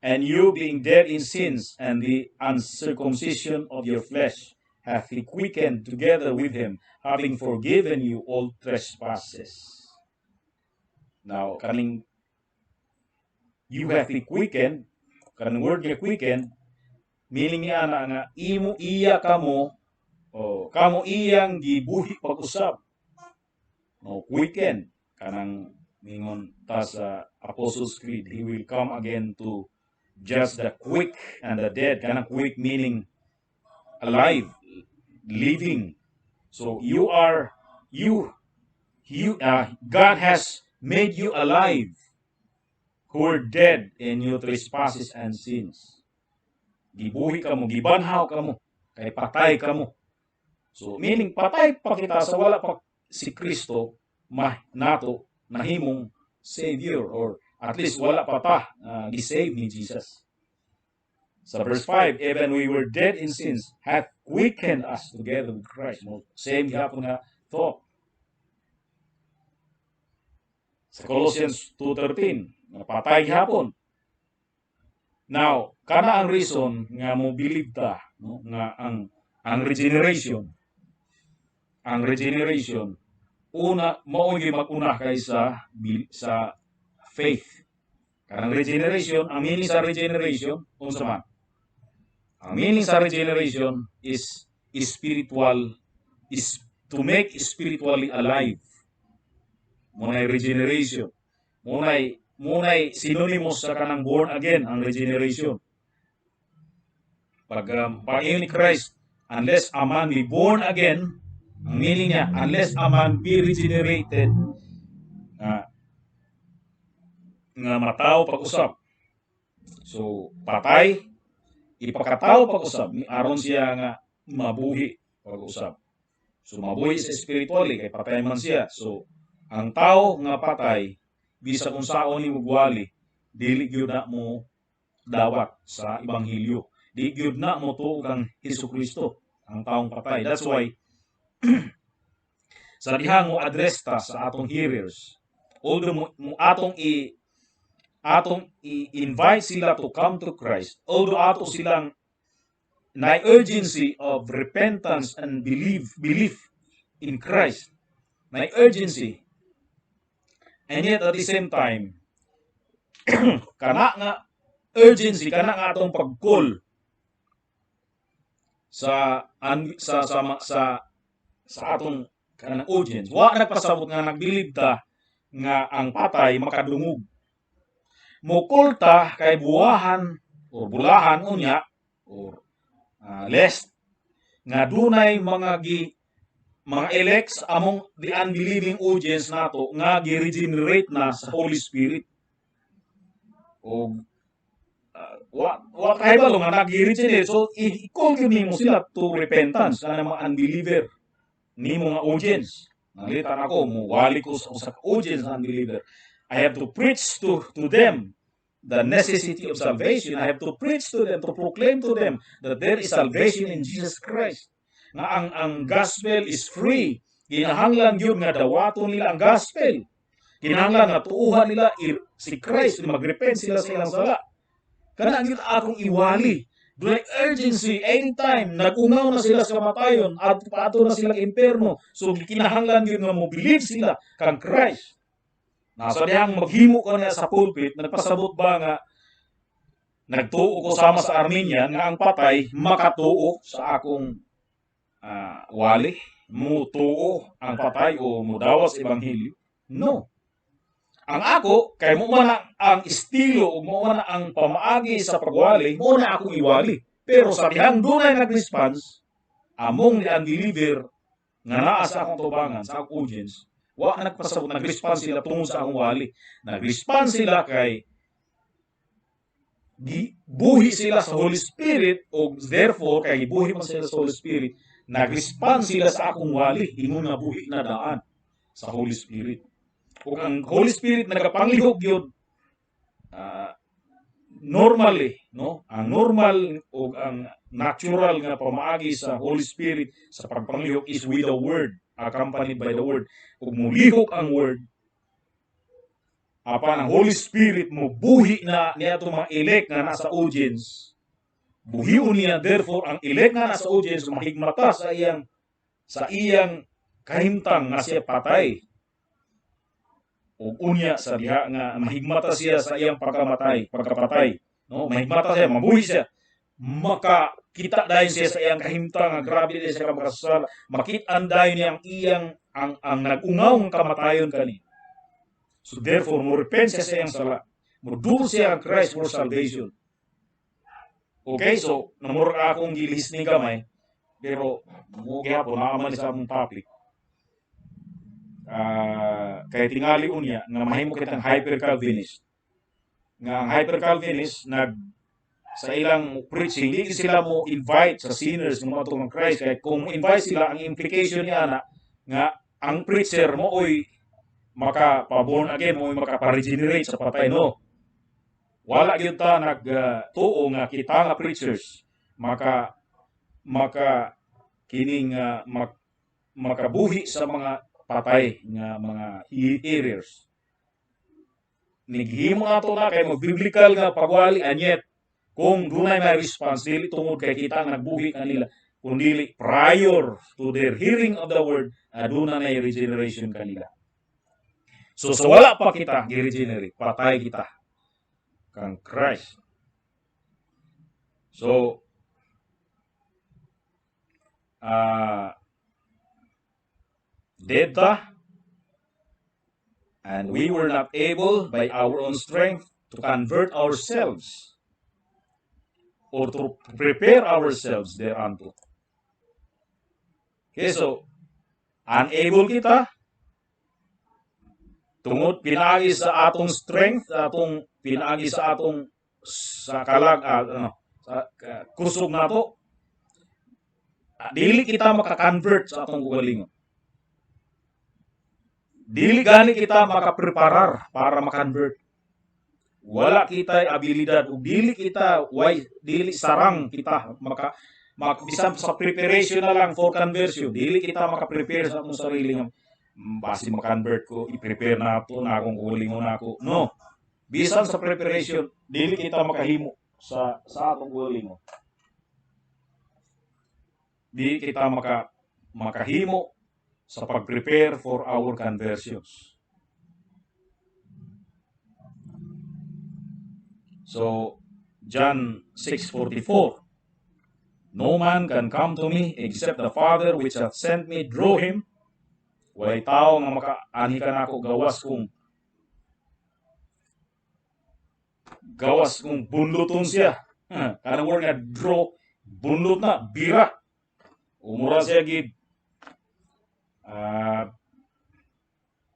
"And you being dead in sins and the uncircumcision of your flesh, hath he quickened together with him, having forgiven you all trespasses." Now, kaning "you hath he quickened," kaning word nga "quickened," meaning niya na nga imo iya kamo o kamo iyang gibuhi pag-usab. No, quicken, kanang mingon ta sa Apostles' Creed, "He will come again to judge the quick and the dead." Kanang "quick" meaning alive, living. So you are you you God has made you alive who were dead in your trespasses and sins. Gibuhi kamo, gibanhaw kamo, kay patay kamo. So meaning patay pa kita sa wala pa si Kristo ma nato nahimong Savior or at least wala pa ta gi-save ni Jesus. Sa verse 5, "Even we were dead in sins, hath quickened us together with Christ." Mo, same gihapon nga thought. Sa Colossians 2:13, nga patay gihapon. Now, kana ang reason nga mo believe ta, no, nga ang regeneration una mao gyud mag-una kaysa sa faith. Kanang regeneration, ang meaning sa regeneration, unsa man? Ang meaning sa regeneration is spiritual, is to make spiritually alive. Muna'y regeneration. Muna'y synonymous sa kanang born again ang regeneration. Pag ni Christ, "Unless a man be born again," ang meaning niya, unless a man be regenerated, nga matawo pag-usab. So, patay, ipakatawo pag-usab, aron siya nga mabuhi pag-usab. So, mabuhi sa spiritually, kay patay man siya. So, ang tao nga patay, bisag unsaon nimo gwali, dili gyud na mo dawat sa ebanghelyo. Di gyud na mo tuo kang Hesus Kristo ang taong patay. That's why sa dihang mo address ta sa atong hearers, although mo atong i-invite sila to come to Christ, although ato silang na urgency of repentance and belief in Christ, na urgency, and yet at the same time, kana nga urgency, kana nga atong pag-call sa an, sa atong kanang audience, wa nagpasabot nga nag-believe ta nga ang patay makadungog. Mo-call ta kay buwahan or bulahan unya or lest nga dunay mga elects among the unbelieving audience nato nga gi-regenerate na sa Holy Spirit. O wa kahibalo nga nag-regenerate, so i-call gyud nimo sila to repentance, kanang mga unbeliever nimo nga audience. Nanglitan ako, mo wali ko sa usa ka audience na unbeliever. I have to preach to them the necessity of salvation. I have to preach to them, to proclaim to them that there is salvation in Jesus Christ. Nga ang gospel is free. Kinahanglan gyud nga dawaton nila ang gospel. Kinahanglan nga tuuhan nila si Christ, magrepent sila sa ilang sala. Kana gyud akong iwali. Dunay urgency anytime nag-ungaw na sila sa kamatayon at paadto na sila impierno. So gikinahanglan gyud nga mo believe sila kang Christ. Nasa dihang maghimo ka niya sa pulpit, nagpasabot ba nga nagtuo ko sama sa Arminian nga ang patay makatuo sa akong wali, mutuo ang patay o mudawas sa ebanghelyo? No. Ang ako, kay mo man ang estilo o mo man ang pamaagi sa pagwali, mo na akong iwali. Pero sa dihang dunay nag-response, among the unbeliever nga naa sa akong tubangan, sa akong audience, wa nagpasabot, nag-response sila tungod sa akong wali. Nag-response sila kay gibuhi sila sa Holy Spirit o therefore kay gibuhi man sila sa Holy Spirit, nag-respond sila sa akong wali, ingon nga buhi na daan sa Holy Spirit. Ug ang Holy Spirit nagapanglihok gyud normally, no? Ang normal ug ang natural nga pamaagi sa Holy Spirit sa pagpanglihok is with the word, accompanied by the word. Ug mulihok ang word, apan ang Holy Spirit mo buhi na niya itong mga elect nga nasa audience. Buhion niya, therefore, ang elect nga nasa audience mahigmata sa iyang kahimtang nga siya patay. Ug unya sa diha nga mahigmata siya sa iyang pagkamatay, pagkapatay, no? Mahigmata siya, mabuhi siya. Makakita dayon siya sa iyang kahimtang nga grabe din siya ka makasasala. Makit-an dayon niya ang iyang ang nag-ungaw nga kamatayon kani. So therefore, mo repent siya sa iyang sala. Moduol siya ang Christ for salvation. Okay, so namura akong gilihis ni gamay, pero mo gihapon naa man ni sa among topic. Kay tingali unya nga mahimo kitang hyper Calvinist. Nga ang hyper Calvinist nag sa ilang preaching, di sila mo invite sa sinners nga moadto kang Christ, kay kung mo invite sila, ang implication niya ana nga ang preacher mo oy maka pa-born again, mo maka pa-regenerate sa patay. No, wala gyud ta nag tuo nga kita nga preachers maka maka kining makabuhi sa mga patay nga mga hearers. Nighimo nato na kay mo biblical nga pagwali, and yet kung dunay may response, dili tungod kay kita ang nagbuhi kanila, kundi prior to their hearing of the word, aduna na regeneration kanila. So sa wala pa kita gi-regenerate, patay kita kang Christ. So dead ta, and we were not able by our own strength to convert ourselves or to prepare ourselves thereunto. Okay, so unable kita tungod pinaagi sa atong strength, atong pinaagi sa atong sa kalag ano, sa kusog nato. Dili kita maka-convert sa atong kaugalingon. Dili gani kita makapreparar para ma-convert. Wala kita abilidad ug dili kita way dili sarang kita maka bisan sa preparation na lang for conversion, dili kita maka-prepare sa atong sarili nga basi ma-convert ko, i-prepare na ato na akong kaugalingon nako. No. Bisan sa preparation, dili kita makahimo sa atong kaugalingon. Di kita makahimo sa pag-prepare for our conversions. So, John 6:44, "No man can come to me except the Father which hath sent me draw him." Walay tao nga makaanhi kanako gawas kung bunluton siya. Kanang word nga draw, bunlot na, bira. Umura siya gid.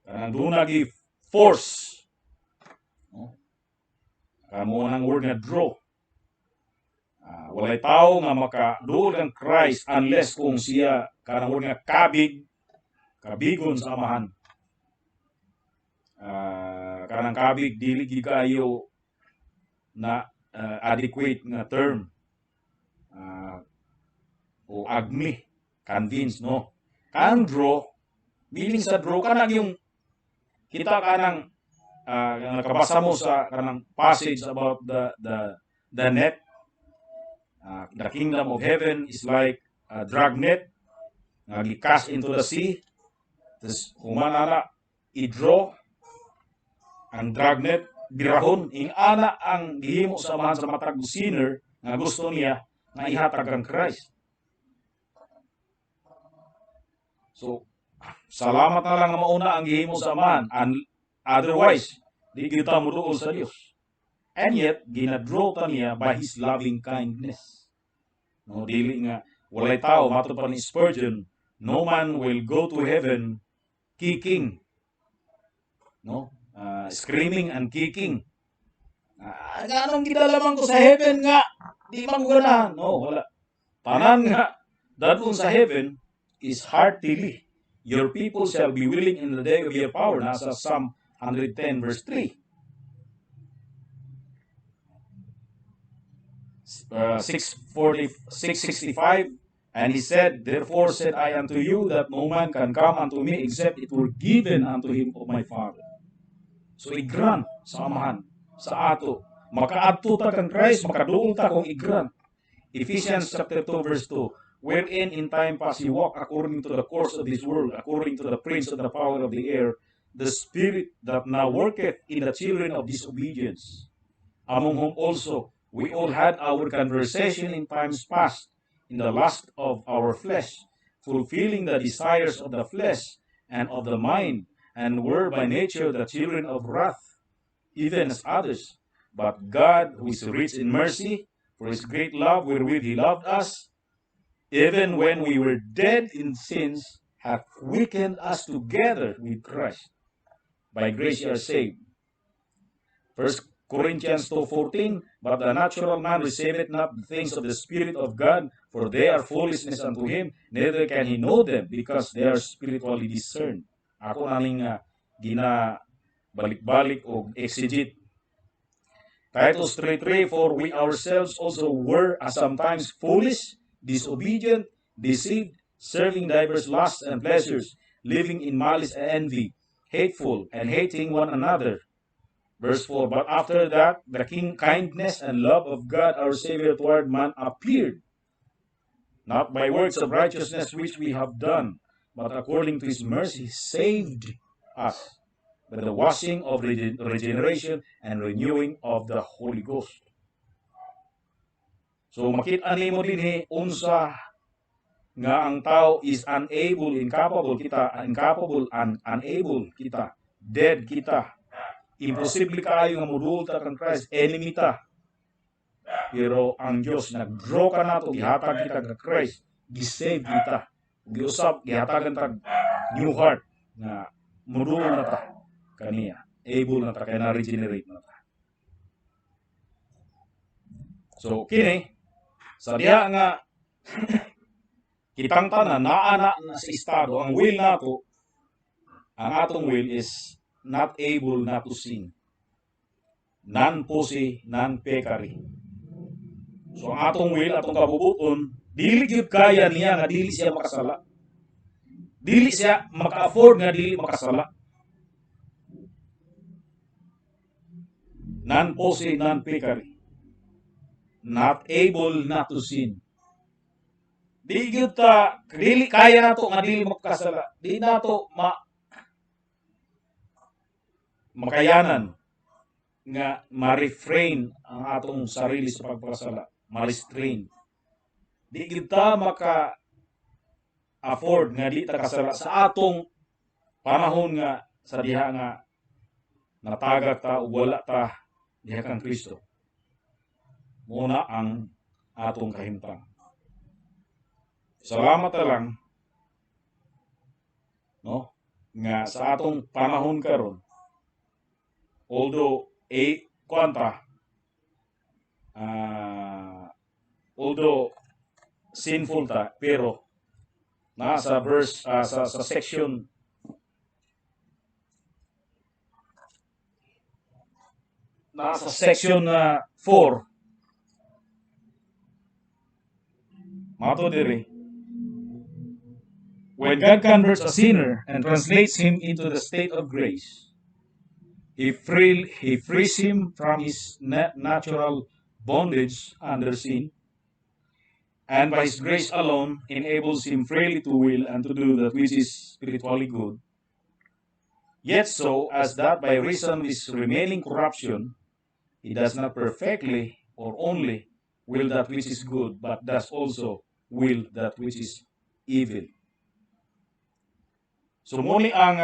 Kanang doon gi force. No? Kamo nang word nga draw. Walay tao nga makaduol kang Christ unless kung siya kanang word nga kabig, kabigon sa amahan. Kanang kabig dili gid kaayo na adequate nga term. O agmi, convince, no? Kanang draw, meaning sa draw, kanang yung kita kanang nakabasa mo sa kanang passage about the the net. The kingdom of heaven is like a dragnet nga gi-cast into the sea. Tapos human ana i-draw ang dragnet, birahon. Ing-ana ang gihimo sa Amahan sa matag sinner nga gusto niya nga ihatag ang Christ. So salamat na lang nga mauna ang gihimo sa Amahan, and otherwise di kita moduol sa Dios. And yet gina-draw ta niya by His loving kindness. No, dili nga walay tao, mato pa ni Spurgeon, no man will go to heaven kicking, no, screaming and kicking. Nganong gidala man ko sa heaven nga di man ko ganahan? No, wala. Tanan nga dadon sa heaven is heartily. Your people shall be willing in the day of your power. Nasa Psalm 110 verse 3. 640, 665. And he said, "Therefore said I unto you that no man can come unto me except it were given unto him of my Father." So i-grant sa Amahan sa ato. Makaadto ta kang Christ, makaduol ta kung i-grant. Ephesians chapter 2 verse 2, wherein in time past ye walk according to the course of this world, according to the prince of the power of the air, the spirit that now worketh in the children of disobedience, among whom also we all had our conversation in times past, in the lust of our flesh, fulfilling the desires of the flesh and of the mind, and were by nature the children of wrath, even as others. But God, who is rich in mercy, for His great love wherewith He loved us, even when we were dead in sins, hath quickened us together with Christ. By grace ye are saved. First Corinthians 2:14, but the natural man receiveth not the things of the Spirit of God, for they are foolishness unto him, neither can he know them, because they are spiritually discerned. Ako na ning gina balik-balik og exegete. Titus 3:3, for we ourselves also were as sometimes foolish, disobedient, deceived, serving divers lusts and pleasures, living in malice and envy, hateful, and hating one another. Verse 4, but after that, the king kindness and love of God our Savior toward man appeared, not by works of righteousness which we have done, but according to His mercy saved us by the washing of regeneration and renewing of the Holy Ghost. So makita nimo dinhi unsa nga ang tao is unable, incapable kita, incapable and unable kita, dead kita. Imposible kaayo nga moduol ta kang Christ, enemy ta. Pero ang Dios nag-draw ka nato, gihatag kita kang Christ, gi-save kita. Giusab, gihatagan tag new heart nga moduol na ta kaniya. Able na ta kay na-regenerate na ta. So kini sa diha nga kitang tanan naa na na sa estado ang will nato, ang atong will is not able not to sin. Non posse, non peccare. So ang atong will, atong kabubuton, dili gyud kaya niya nga dili siya makasala. Dili siya maka-afford nga dili makasala. Non posse, non peccare. Not able not to sin. Di gyud ta dili kaya nato nga dili makasala. Di nato makayanan nga ma-refrain ang atong sarili sa pagpakasala, ma-restrain. Di gyud ta maka afford nga di ta kasala sa atong panahon nga sa diha nga natagak ta ug wala ta diha kang Kristo. Muna ang atong kahimtang. Salamat na lang, no, nga sa atong panahon karon, although a kwanta, although sinful ta, pero nasa verse sa section nasa section 4 mato diri, when God converts a sinner and translates him into the state of grace, He frees him from his natural bondage under sin, and by His grace alone enables him freely to will and to do that which is spiritually good. Yet so as that by reason of his remaining corruption, he does not perfectly or only will that which is good, but does also will that which is evil. So muni ang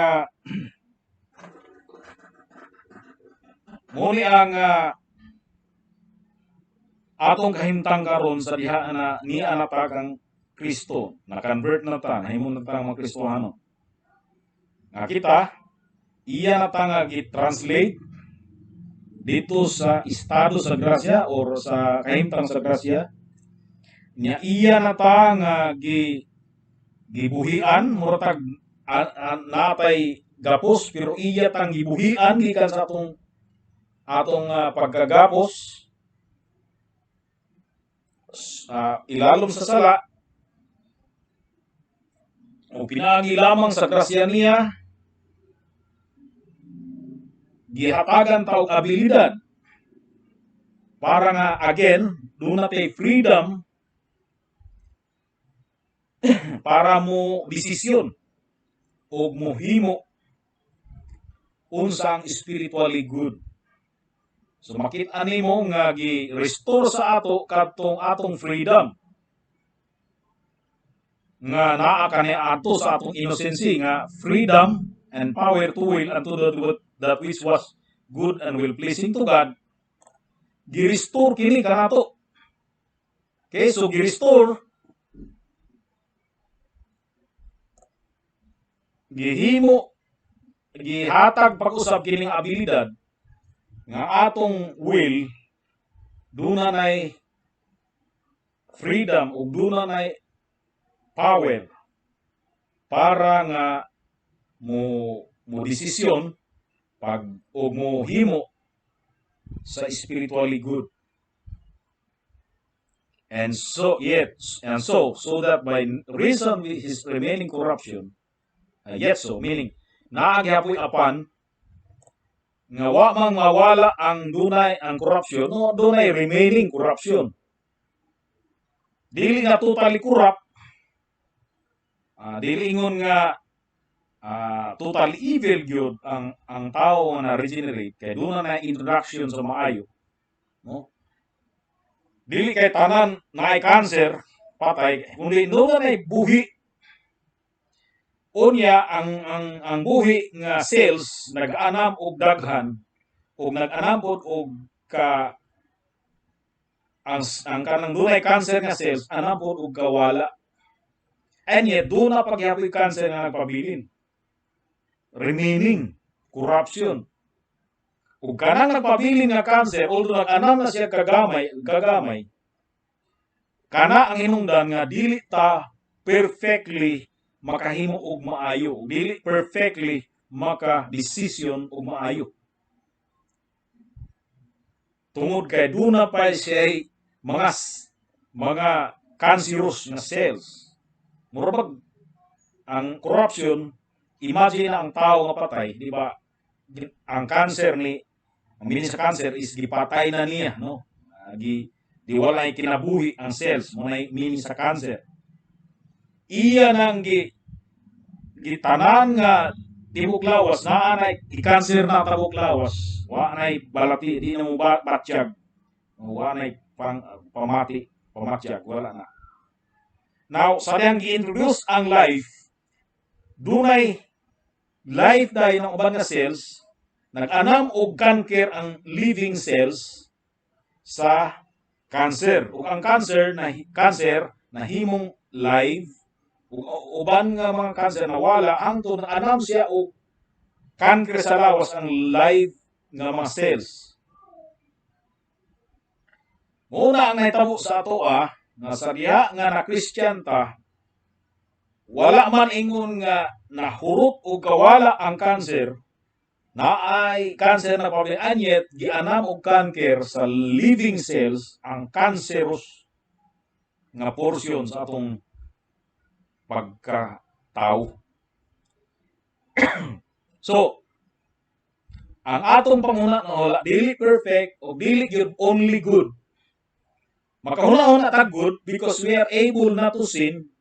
atong kahimtang karon sa diha na niya na ta kang Kristo, na-convert na ta, nahimo na ta mga Kristohano. Nga kita, iya na ta nga gi-translate dito sa estado sa grasya or sa kahimtang sa grasya, nya iya na ta nga gibuhian, mura tag natay gapos, pero iya tang gibuhian gikan sa atong pagkagapos ilalom sa sala o pinaagi lamang sa grasya niya, gihatagan ta og abilidad para nga again duna tay freedom para mo desisyon o mohimo unsa ang spiritually good. So makita nimo nga gi-restore sa ato kadtong atong freedom nga naa kani ato sa atong innocency, nga freedom and power to will and to do that which was good and well pleasing to God. Gi-restore kini kanato. Okay, so gi-restore, gihimo, gihatag pag-usab kining abilidad nga atong will duna nay freedom ug duna nay power para nga mo desisyon pag o mo himo sa spiritually good. And so yet and so that by reason with his remaining corruption, yet so meaning naa gihapoy apan nga wa mang mawala ang dunay ang corruption, no, dunay remaining corruption. Dili nga totally corrupt, dili ingon nga totally evil gyud ang tao nga na-regenerate kay duna na introduction sa maayo, no? Dili kay tanan naay cancer patay, kundi duna na buhi. Unya ang buhi nga cells nag-anam og daghan og nag-anam pod og ka ang kanang dunay cancer nga cells anam pod og kawala. And yet duna pagyapoy cancer nga nagpabilin, remaining corruption. Ug kanang nagpabilin nga cancer, although nag-anam na siya kagamay kagamay, kana ang hinungdan nga dili ta perfectly makahimo og maayo, dili perfectly maka decision og maayo tungod kay duna pa siya mga cancerous nga cells. Mura bag ang corruption, imagine na ang tao nga patay, di ba? Ang cancer ni, ang meaning sa cancer is gipatay na niya, no? Gi di wala kinabuhi ang cells, mo na meaning sa cancer. Iya nang gitanan nga tibok lawas naa na i-cancer na tabok lawas, wa nay balati, di na mo batyag, wa nay pang pamati pamatyag, wala na. Now, sa diyang gi-introduce ang life, dunay life dahil ng uban nga cells, nag-anam og cancer ang living cells sa cancer. Ug ang cancer nahimong live ug uban nga mga cancer nawala hangtod anam siya og cancer sa lawas ang live nga mga cells. Muna ang nahitabo sa atoa nga sa diha nga na Christian ta, wala man ingon nga nahurot o kawala ang cancer, naay cancer na pabili, and yet gianam og cancer sa living cells ang cancerous nga portion sa atong pagkatao. So, ang atong panguna na wala, dili perfect o dili gyud only good. Makahuna-huna tag good because we are able not to sin.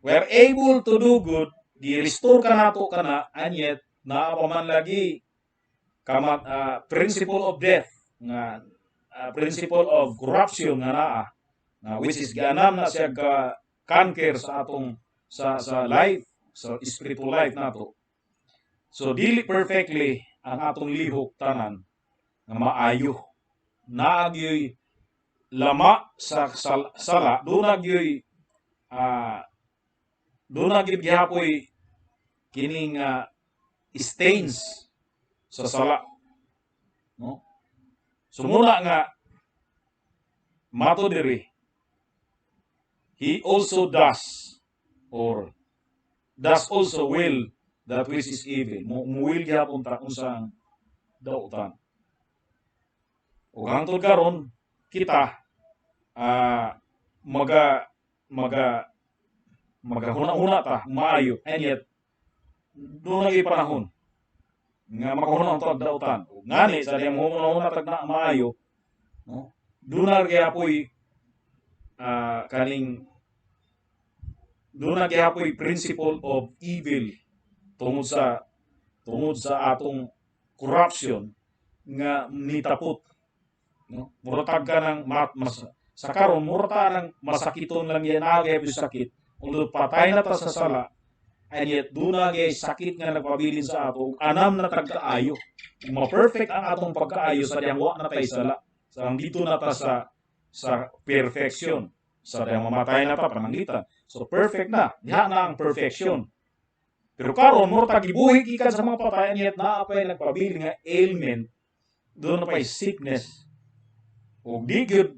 We are able to do good. Gi-restore ka nato kana, and yet naa pa man lagi kamat principle of death nga principle of corruption nga naa nga which is gianam na siya ka conquer sa atong sa life, sa spiritual life nato. So dili perfectly ang atong lihok tanan nga maayo. Naa gyoy lama sa sala, duna gyud gihapoy kining stains sa sala, no? So muna nga mato diri, he also does or does also will that which is evil. Mo will gihapon ta unsang dautan. Ug hangtod karon kita maga magahuna-huna ta maayo, and yet duna gyud panahon nga makahuna tag dautan. Ug ngani sa diyang huna-huna tag na maayo, no, duna gihapoy kaning duna gihapoy principle of evil tungod sa atong corruption nga nitapot, no? Muratag ka ng mas, sa karon murata ng masakiton lang yan, naa gyud sakit, although patay na ta sa sala, and yet duna gyud sakit nga nagpabilin sa ato ug anam na tagkaayo. Ma-perfect ang atong pagkaayo sa diyang wa na tay sala, sa ang dito na ta sa perfection, sa diyang mamatay na ta pananglitan. So perfect na diha na ang perfection, pero karon mura gibuhi gikan sa mga patay, and yet naa pay nagpabilin nga ailment, duna pay sickness ug di gyud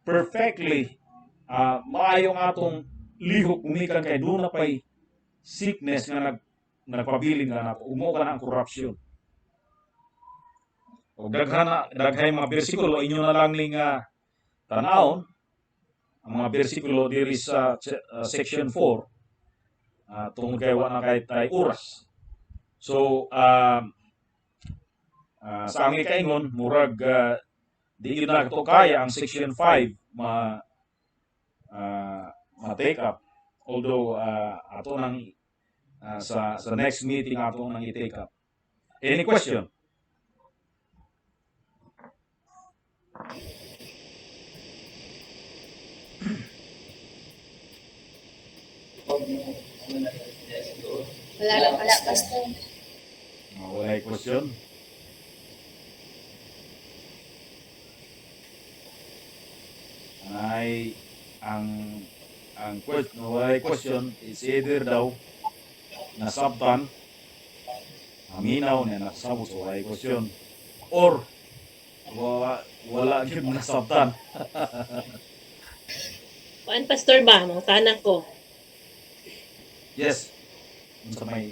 perfectly maayo ang atong lihok gumikan kay duna pay sickness nga nagpabilin nga nato. Umo ka na ang corruption. Ug daghan na daghay mga bersikulo, inyo na lang ning tan-awon ang mga bersikulo diri sa section 4 tungod kay wa na kay tay oras. So sa aming kaingon, murag di gyud na to kaya ang section 5 ma take up, although ato nang sa next meeting ato nang i-take up. Any question? Wala na, Pastor. Walay question? Ay ang question, walay question, it's either daw nasabtan, aminaw na nakasabot, so walay question, or wala gyud nasabtan. Kuan, Pastor ba, mga tanak ko. Yes. Unsa may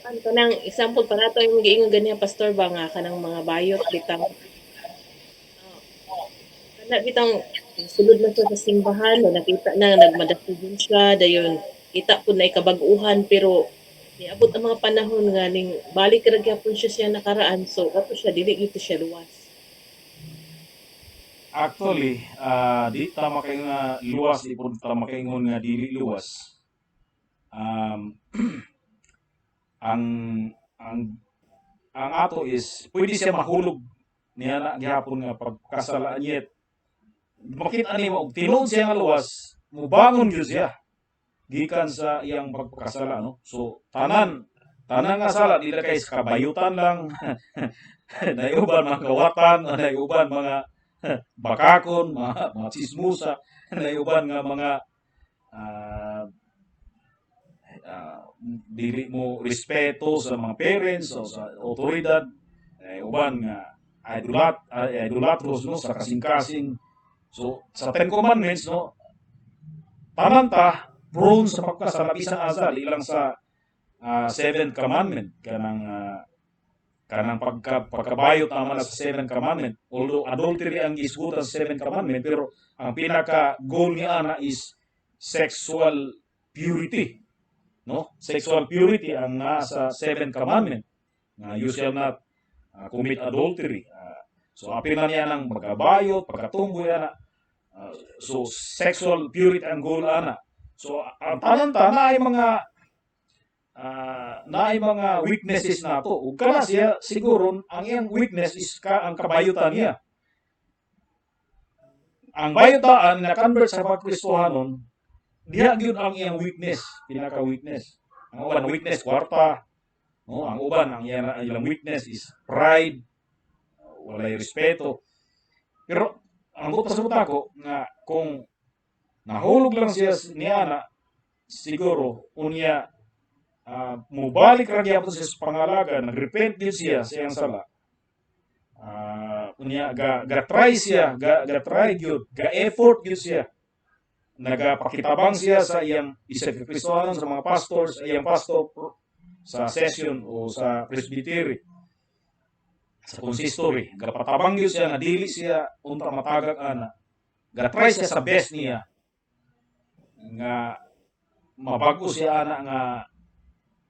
Kuan kanang example pa nato yung giingon ganiya, Pastor ba, nga kanang mga bayot bitaw. Kana bitang sulod na siya sa simbahan, na nakita na nagmadasig siya, dayon kita pud na ikabag-uhan, pero niabot ang mga panahon nga ning balik ra gyapon siya siya nakaraan, so kato siya dili gyud to siya luwas. Actually, di ta makaingon nga luwas, di pud ta makaingon nga dili luwas. Ang ato is pwede siya mahulog niya na gihapon nga pagkasala, yet makita nimo og tinuod siya nga luwas, mubangon gyud siya gikan sa iyang pagpakasala, no? So tanan tanan nga sala dili kay sa kabayutan lang, naiuban mga kawatan, naiuban mga bakakon, mga chismosa, naiuban nga mga dili mo respeto sa mga parents o sa otoridad, uban nga idolatros, no, sa kasing-kasing. So sa Ten Commandments, no, tanan ta prone sa pagkasala bisan asa di lang sa seventh commandment, kanang pagkabayot naman na sa seventh commandment, although adultery ang gisgutan sa seventh commandment, pero ang pinaka goal ni ana is sexual purity, no? Sexual purity ang nasa seventh commandment nga you shall not commit adultery. So apil na niya ng pagkabayot, pagkatumboy ana. So sexual purity ang goal ana. So ang tanan ta naay mga weaknesses nato. Ug kana siya siguro, ang iyang weakness is ang kabayutan niya. Ang bayutaan na convert sa pagkristohanon, diha gyud ang iyang weakness, pinaka weakness. Ang uban weakness kwarta, no? Ang uban, ang ilang weakness is pride, walay respeto. Pero ang buta sa ko nga kung nahulog lang siya niya na siguro unya mubalik ra gyapon siya sa pangalaga, nagrepent gyud siya sa iyang sala. Unya ga try siya, ga try gyud, ga effort gyud siya. Nagapakitabang siya sa iyang isa ka Kristohanon, sa mga pastors, sa iyang pastor sa session o sa presbytery, sa consistory. Gapatabang gyud siya nga dili siya unta matagak ana. Ga try siya sa best niya nga mabago siya ana nga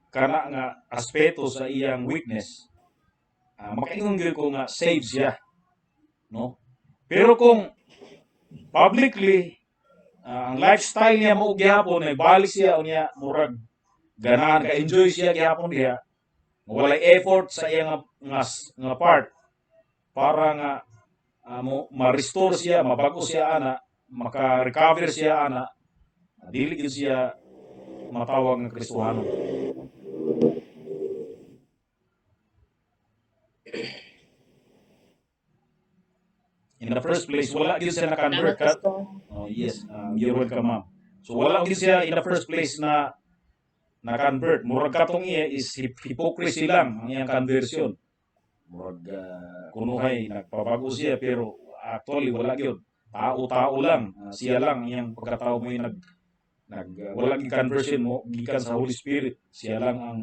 kana nga aspeto sa iyang weakness. Makaingon gyud ko nga save siya, no? Pero kung publicly ang lifestyle niya mao gihapon, nagbalik siya unya murag ganahan ka enjoy siya gihapon diha, walay effort sa iya nga part para nga mo ma-restore siya, mabago siya ana, maka-recover siya ana, dili gyud siya matawag nga Kristohanon. In the first place, wala gyud siya na-convert. Oh, yes, you're welcome, ma'am. So wala gyud siya in the first place na na-convert. Murag katong iya is hypocrisy lang ang iyang conversion. Murag kunuhay nagpabago siya pero actually wala gyud. Tao-tao lang, siya lang iyang pagkatao mo yung nag nag wala gyud conversion mo gikan sa Holy Spirit. Siya lang ang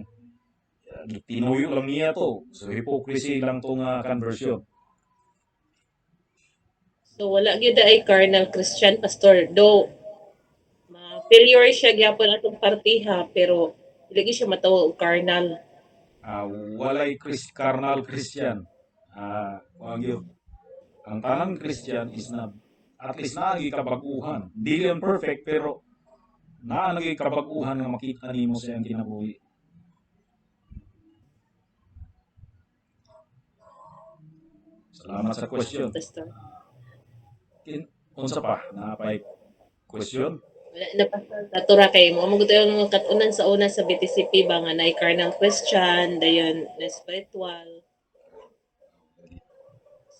tinuyo lang niya to. So hypocrisy lang to nga conversion. So wala gyud ay carnal Christian, Pastor. Do ma-failure siya gyapon atong partiha pero dili gyud siya matawag og carnal. Walay carnal Christian. Ang yun. Ang tanang Christian is na at least naagi kabag-uhan. Dili ang perfect pero naa nagi kabag-uhan nga makita nimo sa iyang kinabuhi. Salamat sa question. Pastor. Unsa pa? Napay question? Wala na, Pastor. Katura kay mo. Amo gud yung katunan sa una sa BTCP ba nga naay carnal Christian, dayon na spiritual.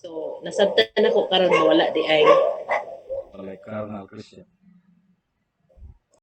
So nasabtan nako karon nga wala di ay. Walay carnal Christian.